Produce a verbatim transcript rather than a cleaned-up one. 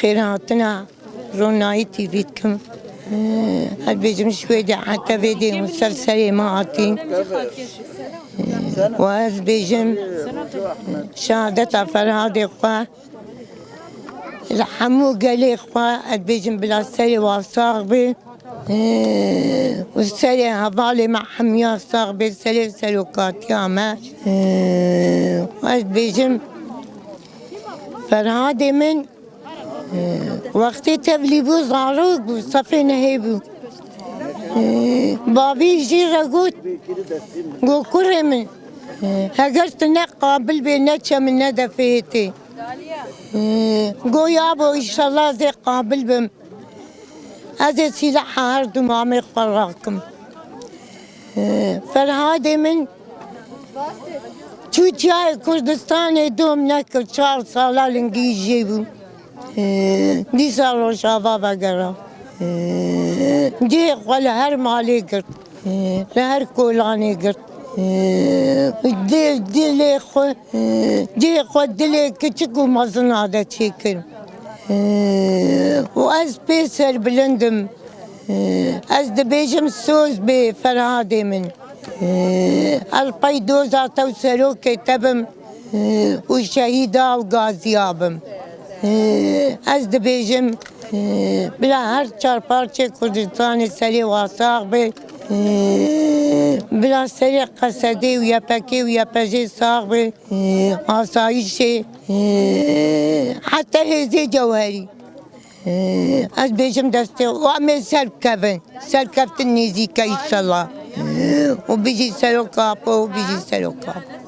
Xêrhatina Ronahî T V dikim. Ez bêjim ji wê de heta vê de hûn ser serê me hatîn. Û ez bêjim şehadeta Ferhadê xwe li hemû gelê xwe ez bêjim bila serê wan sax be. Û serê hevalê me hemiya sax be, serê serokatiya me. Ez bêjim Ferhadê min, wextê tevlî bû, zarok bû, sefê nehê bû. Bavî jî re got, got, kurê min, heger tu ne qabil bê, neçe min, nedefê hêtê. Got, yabo, înşallah ez ê qabil bim. Ez ê sîlaha her du mamê xwe rakim. Ferhadê min çû çiyayê Kurdistanê dom nekir, çar sala lingî jê bû. Dîsa Rojava vegera. Cihê xwe li her malê girt. Li her kolanê girt. Dil, dilê xwe, cihê xwe dilê kiçik û mezina de çêkir. Û ez pê serbilind im. Ez dibêjim soz bê Ferhadê min. Ez pey doza te û serokê te bim û şehîda û gaziya bim. Ez dibêjim bila her çar parçê Kurdistanê serê wan sax be. Bila serê Qesedê û Y P G û Y P J sax be. Asayîşê, heta hêzê cewherî. Ez bêjim destê û em ê serkevin. Serkeftin nêzîk e înşallah. Û bijî Serok Apo, û bijî Serok Apo.